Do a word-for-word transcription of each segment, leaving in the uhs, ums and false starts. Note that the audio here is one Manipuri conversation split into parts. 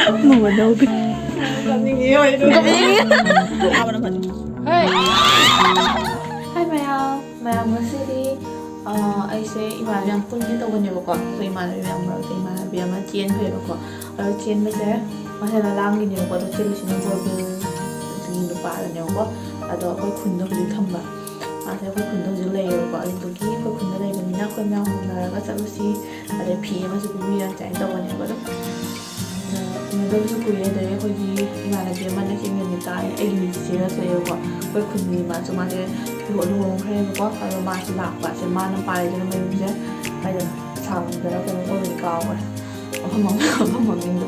ꯃꯃꯜ ꯂꯧꯗꯦ꯫ ꯀꯞꯅꯤꯡꯉꯦ꯫ ꯍꯥꯏ ꯃꯌꯥꯝ, ꯃꯌꯥꯝ ꯉꯁꯤꯗꯤ, ꯑ, ꯑꯩꯁꯦ ꯏꯃꯥꯟꯅꯕꯤ ꯌꯥꯝ ꯄꯨꯟꯒꯦ ꯇꯧꯕꯅꯦꯕꯀꯣ꯫ ꯑꯩꯈꯣꯏ ꯏꯃꯥꯟꯅꯕꯤ ꯃꯌꯥꯝ ꯃꯔꯛꯇ ꯏꯃꯥꯟꯅꯕꯤ ꯑꯃ ꯆꯦꯟꯈ꯭ꯔꯦꯕꯀꯣ꯫ ꯑꯗꯣ ꯆꯦꯟꯕꯁꯦ ꯃꯁꯦ ꯂꯂꯥꯡꯒꯤꯅꯦꯕꯀꯣ꯫ ꯑꯗꯣ ꯆꯦꯜꯂꯤꯁꯤꯅ ꯕꯣꯔꯕꯤꯜꯒꯤ ꯅꯨꯄꯥꯗꯅꯦꯕꯀꯣ꯫ ꯑꯗꯣ ꯑꯩꯈꯣꯏ ꯈꯨꯟꯗ ꯍꯧꯖꯤꯛ ꯊꯝꯕ꯫ ꯃꯥꯁꯦ ꯑꯩꯈꯣꯏ ꯈꯨꯟꯗ ꯍꯧꯖꯤꯛ ꯂꯩꯌꯦꯕꯀꯣ꯫ ꯑꯗꯨꯗꯨꯒꯤ ꯑꯩꯈꯣꯏ ꯈꯨꯟꯗ ꯂꯩꯕꯅꯤꯅ ꯑꯩꯈꯣꯏ ꯃꯌꯥꯝ ꯍꯧꯅꯔꯒ ꯆꯠꯂꯨꯁꯤ, ꯑꯗꯩ ꯐꯤ ꯑꯃꯁꯨ ꯄꯤꯕꯤꯔꯛꯀꯦ ꯍꯥꯏꯅ ꯇꯧꯕꯅꯦꯕ꯫ ꯑꯗꯨꯝ ꯎꯅꯗꯕꯁꯨ ꯀꯨꯏꯔꯦ꯫ ꯑꯗꯩ ꯑꯩꯈꯣꯏꯒꯤ ꯏꯃꯥꯟꯅꯕꯤ ꯑꯃꯅ ꯁꯤ ꯅꯨꯃꯤꯠꯇ ꯑꯩꯒꯤ ꯃꯤꯡꯁꯦ ꯆꯦꯔ ꯊꯣꯛꯑꯦꯕꯀꯣ꯫ ꯑꯩꯈꯣꯏ ꯈꯨꯟꯒꯤ ꯃꯥꯁꯨ, ꯃꯥꯁꯦ ꯂꯨꯍꯣ-, ꯂꯨꯍꯣꯡꯈ꯭ꯔꯦꯕꯀꯣ꯫ ꯑꯗꯣ ꯃꯥꯁꯨ ꯂꯥꯛꯄ꯫ ꯑꯁꯦ ꯃꯥꯅ ꯄꯥꯜꯂꯤꯁꯤꯅ ꯃꯌꯨꯝꯁꯦ ꯀꯥꯏꯗꯅꯣ? ꯁꯥꯡꯗꯔ ꯀꯩꯅꯣ ꯇꯧꯕꯅꯤ, ꯀꯥꯎꯈ꯭ꯔꯦ ꯃꯐꯝ ꯑꯃ-, ꯃꯐꯝ ꯃꯃꯤꯡꯗꯣ꯫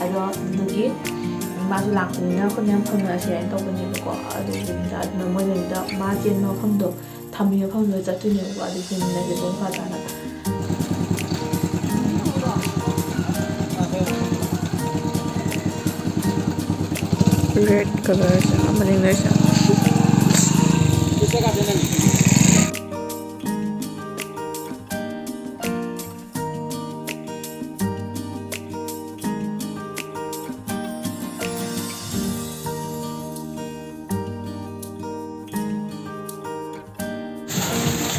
ꯑꯗꯣ ꯑꯗꯨꯗꯨꯒꯤ ꯃꯥꯁꯨ ꯂꯥꯛꯄꯅꯤꯅ ꯑꯩꯈꯣꯏ ꯃꯌꯥꯝ ꯐꯝꯅꯔꯁꯦ ꯍꯥꯏꯅ ꯇꯧꯕꯅꯦꯕꯀꯣ꯫ ꯑꯗꯨꯒꯤꯅꯤꯗ ꯑꯗꯨꯅ ꯃꯣꯏ ꯃꯌꯨꯝꯗ ꯃꯥ ꯆꯦꯟꯕ ꯃꯐꯝꯗꯣ ꯊꯝꯃꯤ ꯃꯐꯝꯗꯨꯗ ꯆꯠꯇꯣꯏꯅꯦꯕꯀꯣ꯫ ꯑꯗꯨ ꯌꯦꯡꯃꯤꯟꯅꯁꯦ ꯃꯐꯝ ꯐꯖꯅ꯫ Red colour ꯁꯦ ꯑꯃꯅꯤ ꯂꯩꯔꯤꯁꯦ꯫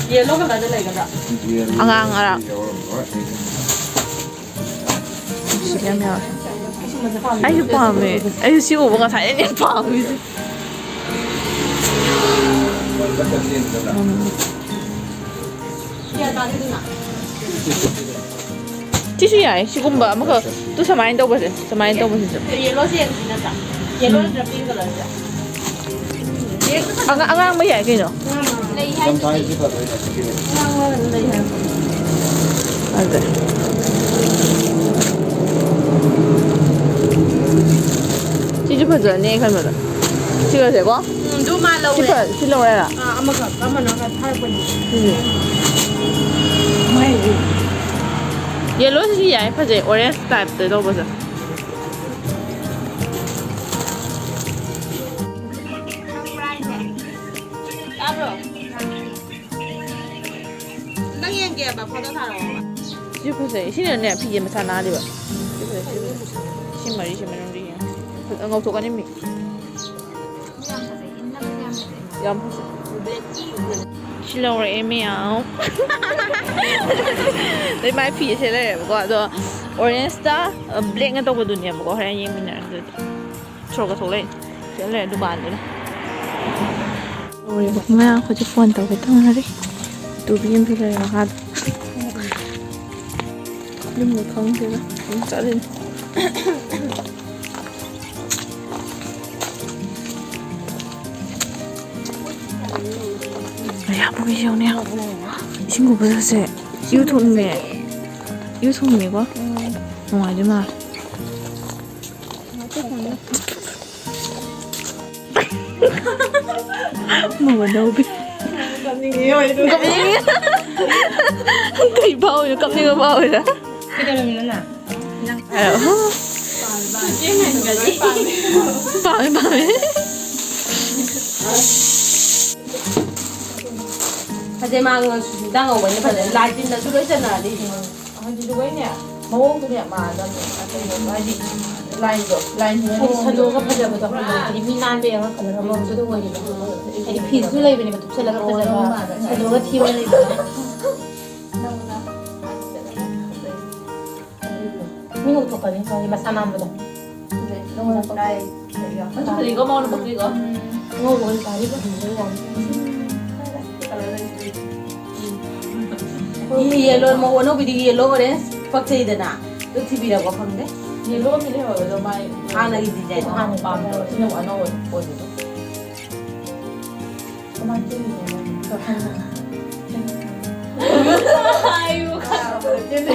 Yellow colour ꯗ ꯂꯩꯒꯗ꯭ꯔꯥ? ꯑꯉꯥꯡ ꯑꯔꯥ-, ꯁꯤ ꯌꯥꯝ ꯌꯥꯎꯔꯦ꯫ ꯑꯩꯁꯨ ꯄꯥꯝꯃꯦ꯫ ꯑꯩꯁꯨ ꯁꯤ ꯎꯕ ꯉꯁꯥꯏꯗꯩꯅꯦ ꯄꯥꯝꯃꯤꯁꯦ꯫ ꯎꯝ꯫ ꯁꯤꯁꯨ ꯌꯥꯏ꯫ ꯁꯤꯒꯨꯝꯕ ꯑꯃꯈꯛ ꯇꯨ ꯁꯨꯃꯥꯏꯅ ꯇꯧꯕꯁꯦ, ꯁꯨꯃꯥꯏꯅ ꯇꯧꯕꯁꯤꯁꯨ꯫ Yellow ꯁꯦ ꯌꯦꯡꯁꯤ ꯅꯠꯇ꯭ꯔꯥ? Yellow ꯅꯠꯇ꯭ꯔ pink colour ꯁꯦ? ꯑꯉꯥ-, ꯑꯉꯥꯡꯕ ꯌꯥꯏ ꯀꯩꯅꯣ꯫ ꯂꯩ ꯍꯥꯏ꯫ ꯐꯖꯩ꯫ ꯁꯤꯁꯨ ꯐꯖꯅꯤ ꯑꯩ ꯈꯟꯕꯗ꯫ ꯁꯤꯒꯁꯦꯀꯣ? ꯎꯝ, ꯑꯗꯨ ꯃꯥ ꯁꯤ ꯂꯧꯔꯦ꯫ ꯐ-, ꯁꯤ ꯂꯧꯔꯦꯔꯥ? ꯑꯥ, ꯑꯃꯈꯛ, ꯑꯃꯅ ꯈꯔ ꯊꯥꯔꯛꯄꯅꯤ꯫ ꯁꯤꯁꯦ꯫ ꯌꯦꯜꯂꯣꯁꯤꯁꯨ ꯌꯥꯏ, ꯐꯖꯩ, orange type ꯇ ꯇꯧꯕꯁꯦ꯫ ꯇꯥꯕ꯭ꯔꯣ? ꯅꯪ ꯌꯦꯡꯒꯦꯕ, ꯐꯣꯇꯣ ꯊꯥꯔꯛꯑꯣꯕ꯫ ꯁꯤꯁꯨ ꯐꯖꯩ꯫ ꯁꯤꯅꯅꯦ ꯐꯤꯁꯦ ꯃꯁꯥ ꯅꯥꯜꯂꯤꯕ꯫ ꯁꯤ ꯃꯔꯤꯁꯤ ꯃꯅꯨꯡꯗ ꯌꯦꯡꯉꯣ꯫ ꯐꯖꯅ ꯉꯧꯊꯣꯛꯀꯅꯤ ꯃꯤ꯫ ꯌꯥꯝ ꯐꯖꯩ꯫ ꯁꯤ ꯂꯧꯔꯛꯑꯦ ꯃꯌꯥꯝ꯫ ꯑꯗꯩ ꯃꯥꯏ ꯐꯤꯁꯦ ꯂꯩꯔꯦꯕꯀꯣ꯫ ꯑꯗꯣ orange ꯇ black ꯅ ꯇꯧꯕꯗꯨꯅꯦꯕꯀꯣ꯫ ꯍꯣꯔꯦꯟ ꯌꯦꯡꯃꯤꯟꯅꯔꯁꯦ ꯑꯗꯨꯗꯤ꯫ ꯁꯣꯔꯣꯛꯀ ꯊꯣꯛꯂꯛꯏ꯫ ꯁꯤꯗ ꯂꯩꯔꯦ ꯗꯨꯀꯥꯟꯗꯨꯅ꯫ ꯂꯣꯏꯔꯦꯕ꯫ ꯃꯌꯥꯝ ꯍꯧꯖꯤꯛ phone ꯇꯧꯒꯦ ꯇꯧꯅꯔꯤ꯫ ꯇꯨꯕꯤ ꯑꯃꯁꯨ ꯂꯩꯔꯦ ꯃꯈꯥꯗ꯫ ꯌꯨꯝꯒ ꯈꯪꯗꯦꯗ꯫ ꯑꯗꯨꯝ ꯆꯠꯂꯤꯅꯤ꯫ ꯑꯌꯥ, ꯃꯣꯏꯁꯦ ꯌꯦꯡꯉꯨꯅꯦ꯫ ꯏꯁꯤꯡ ꯀꯨꯝꯕ ꯆꯠꯁꯦ꯫ ꯏꯔꯨ ꯊꯣꯛꯅꯤꯡꯉꯦ꯫ ꯏꯔꯨ ꯊꯣꯛꯅꯤꯡꯉꯦꯀꯣ꯫ ꯅꯨꯡꯉꯥꯏꯗꯣꯏ ꯃꯥꯜꯂꯦ꯫ ꯃꯧ ꯑꯅꯧꯕꯤ꯫ ꯀꯞꯅꯤꯡꯉꯦ꯫ ꯀꯩ ꯐꯥꯎꯏꯅꯣ? ꯀꯞꯅꯤꯡꯕ ꯐꯥꯎꯏꯔ? ꯀꯩꯗꯧꯔꯝꯃꯤꯅꯣ ꯅꯪ? ꯄꯥꯝꯃꯦ, ꯄꯥꯝꯃꯦ꯫ ꯐꯖꯩ, ꯃꯥ ꯉꯁꯤꯁꯨ ꯍꯤꯟꯖꯥꯡ ꯉꯧꯕꯅꯤꯅ ꯐꯖꯅ ꯂꯥꯏ ꯇꯤꯟꯅꯁꯨ ꯂꯣꯏ ꯆꯟꯅꯔꯅꯤ꯫ ꯍꯥꯏꯗꯤ ꯂꯣꯏꯅ ꯃꯑꯣꯡꯗꯨꯅꯦ ꯃꯥꯟꯅꯗꯕꯅꯦ꯫ ꯑꯇꯩꯗꯣ ꯍꯥꯏꯗꯤ line ꯗꯣ, line ꯍꯥꯏꯗꯤ ꯁꯟꯗꯣꯛꯑꯒ ꯐꯖꯕꯗꯣ ꯍꯥꯏꯗꯤ ꯃꯤ ꯅꯥꯟꯕ ꯌꯦꯡꯉꯒ colour ꯑꯃ ꯑꯗꯨ ꯑꯣꯏꯌꯦꯕ꯫ ꯍꯥꯏꯗꯤ ꯐꯤꯁꯨ ꯂꯩꯕꯅꯦꯕ ꯊꯨꯞꯁꯜꯂꯒ ꯐꯖꯕ, ꯁꯟꯗꯣꯛꯑꯒ ꯊꯤꯕ ꯂꯩꯕꯅꯦ꯫ ꯃꯤ ꯉꯧꯊꯣꯛꯀꯅꯤ ꯃꯥꯒꯤ ꯃꯁꯥ ꯅꯥꯟꯕꯗꯣ꯫ ꯅꯪꯉꯣꯟꯗ ꯄꯛꯆꯩ꯫ ꯐꯖꯩꯀꯣ, ꯃꯉꯣꯟꯗ ꯄꯛꯆꯩꯀꯣ꯫ ꯎꯝ꯫ ꯉꯧꯕꯒ ꯆꯥꯔꯤꯕ ꯍꯩꯅꯗꯕ ꯌꯥꯝ꯫ ꯎꯝ꯫ ꯌꯦꯜꯂꯣ, ꯃꯧ ꯑꯅꯧꯕꯤꯗꯤ ꯌꯦꯜꯂꯣ, orange ꯄꯛꯆꯩꯗꯅ꯫ ꯑꯗꯨ ꯊꯤꯕꯤꯔꯛꯄ ꯐꯪꯗꯦ꯫ ꯌꯦꯜꯂꯣ ꯑꯃꯗꯤ ꯂꯩꯍꯧꯋꯦ, ꯑꯗꯣ ꯃꯥꯏ ꯍꯥꯟꯅꯒꯤ design ꯗꯣ ꯍꯥꯟꯅ ꯄꯥꯝꯗꯕ꯫ ꯁꯤꯅ ꯑꯃꯨꯛ ꯑꯅꯧꯕ ꯑꯣꯏꯕꯗꯣ꯫ ꯀꯃꯥꯏꯅ ꯇꯧꯔꯤꯅꯣ? ꯑꯩꯕꯨ ꯈꯪꯗꯦ꯫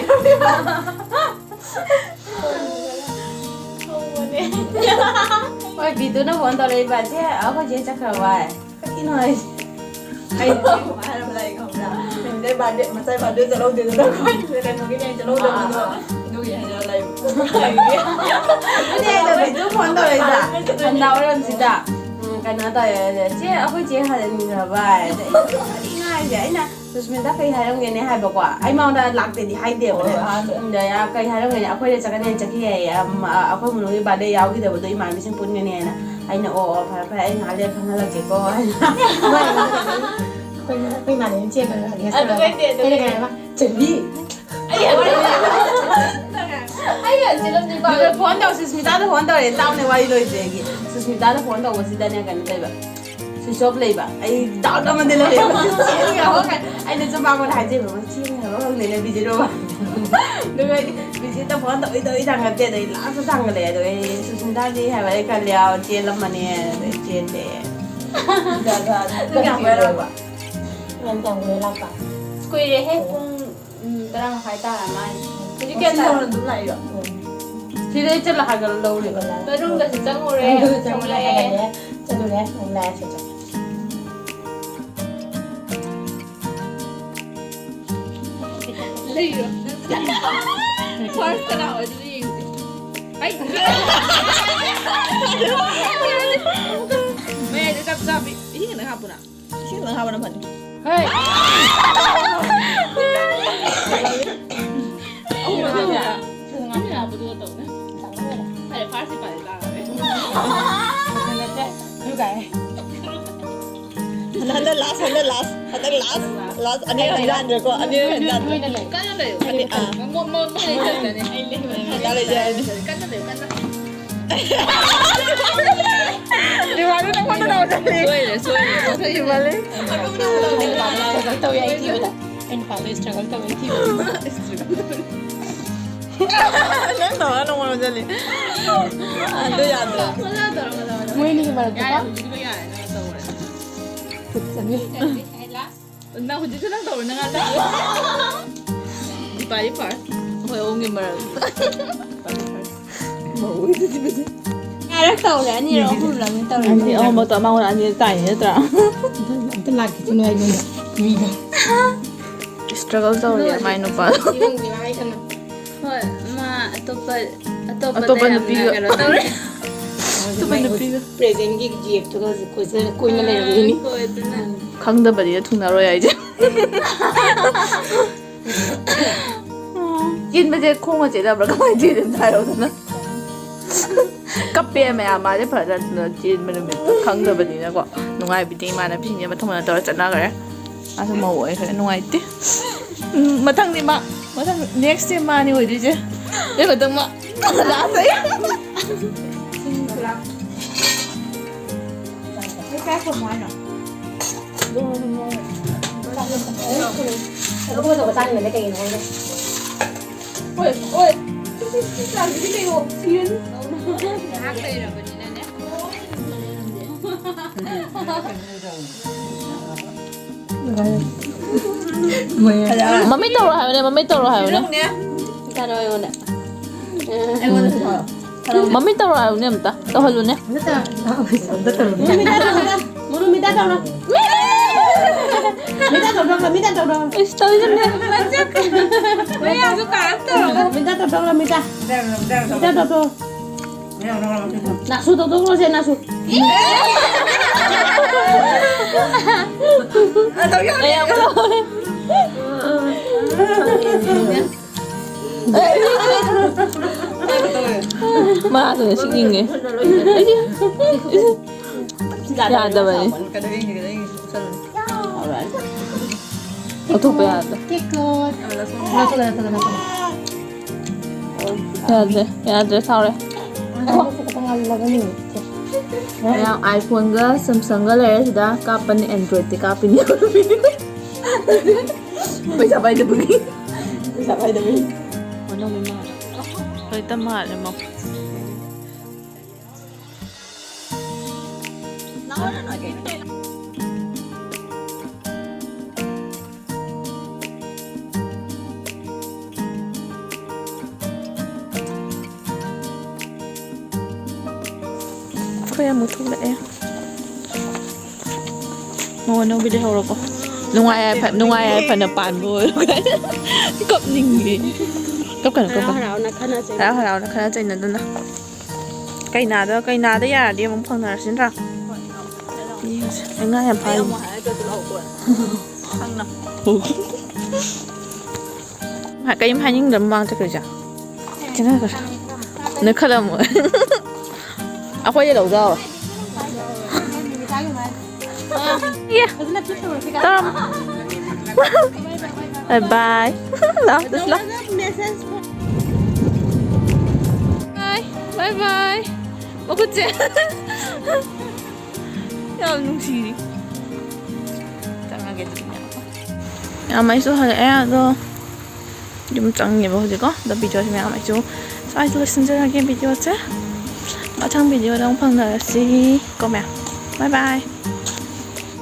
ꯍꯣꯏ, ꯕꯤꯗꯨꯅ phone ꯇꯧꯔꯛꯏꯕ, "ꯆꯦ, ꯑꯩꯈꯣꯏ ꯆꯦ ꯆꯠꯈ꯭ꯔꯕ?" ꯍꯥꯏ꯫ "ꯀꯔꯤꯅꯣ ꯍꯥꯏꯁꯦ?" ꯑꯩꯅ ꯆꯦ ꯀꯃꯥꯏꯅ ꯍꯥꯏꯔꯕ ꯂꯥꯏꯔꯤꯛ ꯈꯪꯕ꯭ꯔꯥ? ꯃꯆꯥꯏ birthday, ꯃꯆꯥꯏ birthday ꯆꯠꯍꯧꯗꯦꯗꯅ ꯑꯩꯈꯣꯏ ꯀꯩꯅꯣꯒꯤꯅꯦ ꯆꯠꯍꯧꯗꯕꯗꯣ꯫ ꯑꯥ, ꯑꯥ, ꯑꯥ꯫ ꯑꯗꯨꯒꯤ ꯍꯥꯏꯅ ꯂꯥꯏꯔꯤꯛ꯫ ꯑꯗꯨꯅꯦ ꯑꯩꯅ ꯕꯤꯗꯨ phone ꯇꯧꯔꯛꯏꯕ꯫ ꯁꯟꯗꯥ ꯑꯣꯏꯔꯝꯁꯤꯗ꯫ ꯎꯝ, ꯀꯩꯅꯣ ꯇꯧꯔꯦ, "ꯆꯦ, ꯑꯩꯈꯣꯏ ꯆꯦ ꯍꯟꯈ꯭ꯔꯕ?" ꯍꯥꯏ꯫ ꯑꯗ ꯑꯩꯅ, "ꯀꯔꯤꯅꯣ ꯍꯥꯏꯁꯦ?" ꯑꯩꯅ ꯁꯨꯁꯃꯤꯇꯥ ꯀꯩ ꯍꯥꯏꯔꯝꯒꯦꯅꯦ ꯍꯥꯏꯕꯀꯣ, ꯑꯩ ꯃꯉꯣꯟꯗ ꯂꯥꯛꯇꯦꯗꯤ ꯍꯥꯏꯗꯦꯕꯅꯦ꯫ ꯍꯣꯏ, ꯑꯍꯥꯟꯕ꯫ ꯑꯗ ꯀꯩ ꯍꯥꯏꯔꯝꯒꯦꯅꯦ, "ꯑꯩꯈꯣꯏꯗ ꯆꯠꯀꯅꯤ ꯍꯥꯏꯅ ꯆꯠꯈꯤ" ꯍꯥꯏꯌꯦ꯫ ꯑꯝ, ꯑꯩꯈꯣꯏ ꯃꯅꯨꯡꯒꯤ ꯕꯥꯔꯗꯦ ꯌꯥꯎꯈꯤꯗꯕꯗꯣ ꯏꯃꯥꯟꯅꯕꯤꯁꯤꯡ ꯄꯨꯟꯒꯅꯤ ꯍꯥꯏꯅ꯫ ꯑꯩꯅ, "ꯑꯣ, ꯑꯣ, ꯐꯔꯦ, ꯐꯔꯦ, ꯑꯩ ꯉꯥꯏꯍꯥꯛ ꯂꯩꯔ ꯈꯪꯍꯜꯂꯛꯀꯦꯀꯣ" ꯍꯥꯏꯅ꯫ ꯑꯩꯈꯣꯏ, ꯑꯩꯈꯣꯏ ꯏꯃꯥꯟꯅꯕꯤ ꯆꯦꯟꯕꯗꯣ ꯑꯗꯨꯒ ꯑꯗꯨꯒꯩꯗꯤ, ꯑꯗꯨꯒꯩꯗꯤ꯫ ꯑꯩꯅ ꯀꯩ ꯍꯥꯏꯕ? "ꯆꯦꯟꯕꯤ"꯫ ꯑꯩ ꯍꯥꯏꯕ꯫ ꯑꯩꯅ ꯆꯦꯜꯂꯝꯗ꯭ꯔꯤꯀꯣ꯫ ꯑꯗꯨꯒ ꯐꯣꯟ ꯇꯧ, ꯁꯨꯁꯃꯤꯇꯥꯗ ꯐꯣꯟ ꯇꯧꯔꯦ, ꯇꯥꯎꯅꯦ ꯋꯥꯔꯤ ꯂꯣꯏꯗ꯭ꯔꯦꯒꯤ꯫ ꯁꯨꯁꯃꯤꯇꯥꯗ ꯐꯣꯟ ꯇꯧꯕꯁꯤꯗꯅꯦ ꯀꯩꯅꯣ ꯇꯧꯕ꯫ Switch off ꯂꯩꯕ꯫ ꯑꯩ doubt ꯑꯃꯗꯤ ꯂꯩꯔꯦꯕ꯫ ꯆꯦꯟꯈ꯭ꯔꯕ ꯈꯪ-, ꯑꯩꯅꯁꯨ ꯃꯉꯣꯟꯗ ꯍꯥꯏꯖꯩꯕ, "ꯃꯣꯏ ꯆꯦꯟꯈ꯭ꯔꯕ ꯈꯪꯗꯦꯅꯦ ꯕꯤꯖꯤꯠ ꯕꯕꯥ"꯫ ꯑꯗꯨꯒ ꯑꯩꯗꯤ ꯕꯤꯖꯤꯠꯇ ꯐꯣꯟ ꯇꯧꯏ ꯇꯧꯏ ꯊꯥꯡꯒꯠꯇꯦ, ꯑꯗꯩ ꯂꯥꯁꯇ ꯊꯥꯡꯒꯠꯂꯛꯑꯦ꯫ ꯑꯗꯨꯒ ꯑꯩ ꯁꯨꯁꯃꯤꯇꯥꯗꯤ ꯍꯥꯏꯕ ꯑꯩ ꯈꯜꯂꯦ, "ꯑꯥ, ꯆꯦꯜꯂꯝꯃꯅꯤ"꯫ ꯑꯗꯩ ꯆꯦꯜꯂꯦ꯫ ꯖꯥꯠ ꯖꯥꯠ꯫ ꯅꯪ ꯀꯌꯥꯝ ꯀꯨꯏꯔꯕ? ꯅꯪ ꯀꯌꯥꯝ ꯀꯨꯏꯔꯦ ꯂꯥꯛꯄ? ꯀꯨꯏꯔꯦꯍꯦ, ꯄꯨꯡ ꯎꯝ, ꯇꯔꯥ ꯃꯈꯥꯏ ꯇꯥꯔꯝꯃꯅꯤ꯫ ꯍꯧꯖꯤꯛ ꯀꯌꯥ ꯉꯁꯤ ꯇꯥꯔꯦ? ꯌꯧꯅ ꯑꯗꯨꯝ ꯂꯥꯛꯏꯔꯣ? ꯎꯝ꯫ ꯁꯤꯗꯩ ꯆꯠꯂ ꯍꯥꯏꯒꯠꯂ ꯂꯧꯔꯤꯕ꯫ ꯃꯅꯨꯡꯗꯁꯨ ꯆꯪꯉꯨꯔꯦ, ꯃꯅꯨꯡꯗꯁꯨ ꯆꯪꯉꯨꯔꯦ, ꯊꯣꯛꯂꯛꯑꯦ꯫ ꯍꯥꯏꯒꯠꯂꯦ, ꯆꯠꯂꯨꯔꯦ, ꯑꯃꯨꯛ ꯂꯥꯛꯑꯦ, ꯁꯤ ꯆꯠ-꯫ ꯂꯩꯔꯣ꯫ First ꯀꯅꯥ ꯑꯣꯏꯗꯣꯏꯅꯣ ꯌꯦꯡꯁꯦ꯫ ꯑꯩ꯫ ꯃꯌꯥꯏꯗ ꯆꯞ ꯆꯥꯕꯤ꯫ ꯏꯁꯤꯡ ꯈꯤꯇꯪ ꯍꯥꯞꯄꯨꯅ꯫ ꯏꯁꯤꯡ ꯈꯤꯇꯪ ꯍꯥꯞꯄꯅ ꯐꯅꯤ꯫ ꯍꯦ! ꯑꯍꯨꯝ ꯍꯥꯞꯄꯨꯅ꯫ ꯏꯁꯤꯡ ꯍꯥꯞꯄꯗꯨꯒ ꯇꯧꯅꯦ꯫ ꯐꯔꯦ, first ꯄꯥꯏ ꯇꯥꯔꯦ꯫ ꯅꯠꯇꯦ, ꯈꯨꯔꯨ ꯀꯥꯏ꯫ ꯍꯟꯗꯛ, ꯍꯟꯗꯛ last, ꯍꯟꯗꯛ last, ꯍꯟꯗꯛ last, last꯫ ꯑꯅꯤꯔꯛ ꯍꯟꯖꯟꯗ꯭ꯔꯦꯀꯣ, ꯑꯅꯤꯔꯛ ꯍꯟꯖꯟꯗ꯭ꯔꯦ꯫ ꯀꯟꯅ ꯂꯩꯌꯨ꯫ ꯑꯅꯤ-, ꯑꯥ꯫ ꯃꯣ-, ꯃꯣ-, ꯃꯣꯏ ꯂꯩꯖꯔꯛꯀꯅꯤ꯫ ꯀꯟꯅ ꯂꯩꯌꯨ, ꯀꯟꯅ꯫ ꯀꯟꯅ ꯂꯩꯌꯨ, ꯀꯟꯅ꯫ ꯗꯤꯋꯥꯂꯤ ꯅꯪꯉꯣꯟꯗ ꯇꯧꯔꯛꯀꯅꯤ꯫ ꯁꯣꯏꯔꯦ, ꯁꯣꯏꯔꯦ꯫ ꯃꯊꯪꯒꯤ ꯃꯥꯜꯂꯦ꯫ ꯑꯩꯅ ꯅꯨꯄꯥꯗꯣ struggle ꯇꯧꯋꯦ ꯑꯩ ꯊꯤꯕꯗ꯫ ꯑꯩ ꯅꯨꯄꯥꯗꯣ struggle ꯇꯧꯋꯦ ꯑꯩ ꯊꯤꯕꯗ꯫ ꯅꯪ ꯇꯧꯔ ꯅꯪꯉꯣꯟꯗ ꯑꯣꯟꯁꯤꯜꯂꯤ꯫ ꯑꯗꯨ ꯌꯥꯗ꯭ꯔꯥ? ꯃꯣꯏ ꯑꯅꯤꯒꯤ ꯃꯔꯛꯇꯀꯣ? ꯌꯥꯔꯦ, ꯍꯧꯖꯤꯛꯀꯤꯗꯣ ꯌꯥꯔꯦ, ꯅꯪ ꯇꯧꯔꯦ꯫ ꯈꯨꯠ ꯆꯪꯉꯤ꯫ ꯅꯪ ꯍꯧꯖꯤꯛꯁꯨ ꯅꯪ ꯇꯧꯔꯣ, ꯅꯪ ꯉꯥꯛꯇ꯫ ꯗꯤꯄꯥꯂꯤ first꯫ ꯑꯩꯈꯣꯏ ꯑꯍꯨꯝꯒꯤ ꯃꯔꯛꯇ꯫ ꯗꯤꯄꯥꯂꯤ first꯫ ꯃꯧ ꯑꯣꯏꯗꯣꯏꯁꯤꯕꯁꯦ꯫ ꯀꯌꯥꯔꯛ ꯇꯧꯔꯦ? ꯑꯅꯤꯔꯛ, ꯑꯍꯨꯝꯂꯛꯅꯤ ꯇꯧꯔꯦ꯫ ꯑꯅꯤ ꯑꯍꯨꯝꯃꯛꯇ ꯃꯉꯣꯟꯗ ꯑꯅꯤꯔꯛ ꯇꯥꯏꯅꯦ ꯅꯠꯇ꯭ꯔꯥ? ꯑꯝꯇ ꯂꯥꯛꯈꯤꯁꯅꯨ ꯑꯩꯉꯣꯟꯗ꯫ ꯃꯤꯗꯣ꯫ Struggle ꯇꯧꯔꯤꯌꯦ ꯃꯥꯏ ꯅꯨꯄꯥꯗꯣ꯫ ꯍꯣꯏ, ꯃꯥ ꯑꯇꯣꯞꯄ, ꯑꯇꯣꯞꯄꯗ ꯑꯇꯣꯞꯄ ꯌꯥꯝꯅ ꯅꯨꯄꯤꯒ꯫ ꯀꯩꯅꯣ ꯇꯧꯔꯦ꯫ ꯑꯗꯨꯒ ꯅꯨꯄꯤꯗꯣ꯫ ꯄ꯭ꯔꯦꯖꯦꯟꯒꯤ ꯖꯤ ꯑꯦꯐꯇꯨꯒ ꯀꯣꯏꯖ-, ꯀꯣꯏꯅ ꯂꯩꯔꯝꯒꯅꯤ꯫ ꯀꯣꯏꯗꯅ꯫ ꯈꯪꯗꯕꯅꯤꯅ ꯊꯨꯡꯅꯔꯣꯏ ꯍꯥꯏꯁꯦ꯫ ꯆꯦꯟꯕꯁꯦ ꯈꯣꯡꯅ ꯆꯦꯟꯅꯕ꯭ꯔꯥ ꯀꯃꯥꯏꯅ ꯆꯦꯜꯂꯤꯅꯣ ꯍꯥꯏꯔꯛꯎꯗꯅ꯫ ꯀꯞꯄꯦ ꯃꯌꯥꯝ, ꯃꯥꯁꯦ ꯐꯖꯅ ꯆꯦꯟꯕ ꯅꯨꯃꯤꯠꯇꯣ ꯈꯪꯗꯕꯅꯤꯅꯀꯣ꯫ ꯅꯨꯡꯉꯥꯏꯕꯤꯗꯦ, ꯏꯃꯥꯟꯅꯕꯤꯁꯤꯡꯁꯦ ꯃꯊꯪ ꯃꯊꯪ ꯇꯧꯔ ꯆꯠꯅꯈ꯭ꯔꯦ꯫ ꯃꯥꯁꯨ ꯃꯧ ꯑꯣꯏꯈ꯭ꯔꯦ, ꯅꯨꯡꯉꯥꯏꯇꯦ꯫ ꯎꯝ, ꯃꯊꯪꯗꯤ ꯃꯥ, ꯃꯊꯪ next time ꯃꯥꯅꯤ ꯑꯣꯏꯗꯣꯏꯁꯦ꯫ ꯑꯗꯨ ꯃꯇꯪ ꯃꯥ last ꯑꯩ꯫ ꯑꯗꯨꯒꯨꯝꯕ ꯇꯧꯕ ꯆꯥꯅꯤꯡꯕꯅꯦ ꯀꯩꯒꯤꯅꯣ ꯈꯪꯗꯦ꯫ ꯍꯣꯏ, ꯍꯣꯏ꯫ ꯁꯤ, ꯁꯤ, ꯁꯤ ꯆꯥꯡꯁꯤꯗꯤ ꯀꯩꯅꯣ? ꯁꯤꯔꯅꯤ꯫ ꯉꯥꯏꯍꯥꯛ ꯂꯩꯔꯕꯅꯤꯅꯅꯦ꯫ ꯃꯃꯤꯠ ꯇꯧꯔꯣ ꯍꯥꯏꯕꯅꯦ, ꯃꯃꯤꯠ ꯇꯧꯔꯣ ꯍꯥꯏꯕꯅꯦ꯫ ꯇꯥꯔꯣ ꯑꯩꯉꯣꯟꯗ꯫ ꯑꯩꯉꯣꯟꯗꯁꯨ ꯇꯧꯔꯣ꯫ ꯃꯃꯤꯠ ꯇꯧꯔꯣ ꯍꯥꯏꯕꯅꯦ ꯑꯝꯇ꯫ ꯇꯧꯍꯜꯂꯨꯅꯦ꯫ ꯑꯝꯇ ꯇꯧꯔꯣ꯫ ꯃꯨꯔꯨ ꯃꯤꯗꯥ ꯇꯧꯔꯣ꯫ ꯃꯤꯗꯥ ꯇꯧꯔꯣ꯫ ꯃꯤꯗꯥ ꯇꯧꯔꯣ꯫ ꯏꯁ, ꯇꯧꯏꯗꯨꯅꯦ꯫ ꯃꯌꯥꯁꯨ ꯀꯥꯔꯞ ꯇꯧꯔꯒ꯫ ꯃꯤꯗꯥ ꯇꯧꯔꯣ, ꯃꯤꯗꯥ꯫ ꯃꯤꯗꯥ ꯇꯧꯔꯣ꯫ ꯅꯥꯁꯨ ꯇꯧꯊꯣꯛꯈ꯭ꯔꯣꯁꯦ, ꯅꯥꯁꯨ꯫ ꯃꯌꯥꯝ ꯃꯥꯁꯨ ꯁꯤꯛꯅꯤꯡꯉꯦ꯫ ꯌꯥꯗꯕꯅꯤ꯫ ꯂꯧꯊꯣꯛꯄ ꯌꯥꯗ꯫ ꯌꯥꯗ꯭ꯔꯦ, ꯌꯥꯗ꯭ꯔꯦ, ꯁꯥꯎꯔꯦ꯫ ꯃꯌꯥꯝ iPhone ꯒ Samsung ꯒ ꯂꯩꯔꯦ ꯁꯤꯗ, ꯀꯥꯞꯄꯅꯤ, Android ꯇꯤ ꯀꯥꯞꯄꯤꯅꯤ꯫ ꯄꯩꯁꯥ ꯄꯥꯏꯗꯕꯒꯤ꯫ ꯄꯩꯁꯥ ꯄꯥꯏꯗꯕꯒꯤ꯫ ꯍꯣꯏꯇ ꯃꯥꯜꯂꯦ, ꯃ-꯫ ꯑꯩꯈꯣꯏ ꯑꯃꯨꯛ ꯊꯣꯛꯂꯛꯑꯦ꯫ ꯃꯧ ꯑꯅꯧꯕꯤ ꯂꯩꯍꯧꯔꯕꯣ? ꯅꯨꯡꯉꯥꯏ ꯌꯥꯏꯐ-, ꯅꯨꯡꯉꯥꯏ ꯌꯥꯏꯐꯅ ꯄꯥꯟꯕ ꯑꯣꯏꯔꯣ ꯀꯥꯏꯅ꯫ ꯀꯞꯅꯤꯡꯉꯤ꯫ ꯀꯞꯀꯅꯨ, ꯍꯔꯥꯎ ꯀꯞꯀꯅꯨ꯫ ꯍꯔꯥꯎꯅ ꯈꯠꯅ ꯆꯩꯅ-꯫ ꯍꯔꯥꯎ ꯍꯔꯥꯎꯅ ꯈꯠꯅ ꯆꯩꯅꯗꯅ꯫ ꯀꯩꯅꯥꯗ ꯀꯩꯅꯥꯗ ꯌꯥꯔꯗꯤ ꯑꯃꯨꯛ ꯐꯪꯅꯔꯁꯤ ꯅꯠꯇ꯭ꯔꯥ? ꯌꯦꯡꯉꯁꯦ꯫ ꯑꯩ ꯉꯥ ꯌꯥꯝ ꯐꯥꯔꯤ꯫ ꯀꯔꯤꯝ ꯍꯥꯏꯅꯤꯡꯗꯕ ꯃꯃꯥꯡ ꯆꯠꯈ꯭ꯔꯤꯁꯦ꯫ ꯈꯦꯠꯅꯈ꯭ꯔꯦ꯫ ꯅꯣꯏꯈꯠꯂꯝꯃꯣꯏ꯫ ꯑꯩꯈꯣꯏꯗ ꯂꯧꯖꯧ꯫ ꯌꯦ꯫ ꯇꯧꯔꯝꯃꯣ꯫ ꯕꯥꯏ ꯕꯥꯏ꯫ ꯂꯥꯎ, ꯂꯥꯎ꯫ ꯕꯥꯏ ꯕꯥꯏ ꯕꯥꯏ꯫ ꯃꯈꯨꯠꯁꯦ꯫ ꯌꯥꯝ ꯅꯨꯡꯁꯤꯔꯤ꯫ ꯆꯪꯉꯒꯦ ꯑꯗꯨꯗꯤ꯫ ꯃꯌꯥꯝ ꯑꯩꯁꯨ ꯍꯜꯂꯛꯑꯦ ꯑꯗꯣ꯫ ꯌꯨꯝ ꯆꯪꯉꯦꯕ ꯍꯧꯖꯤꯛꯀꯣ꯫ ꯑꯗꯣ ꯚꯤꯗꯤꯑꯣꯁꯦ ꯃꯌꯥꯝ ꯑꯩꯁꯨ ꯁ꯭ꯋꯥꯏꯗ ꯂꯣꯏꯁꯤꯟꯖꯔꯒꯦ ꯚꯤꯗꯤꯑꯣꯁꯦ꯫ ꯃꯊꯪ ꯚꯤꯗꯤꯑꯣꯗ ꯑꯃꯨꯛ ꯐꯪꯅꯔꯁꯤ ꯀꯣ ꯃꯌꯥꯝ꯫ ꯕꯥꯏ ꯕꯥꯏ꯫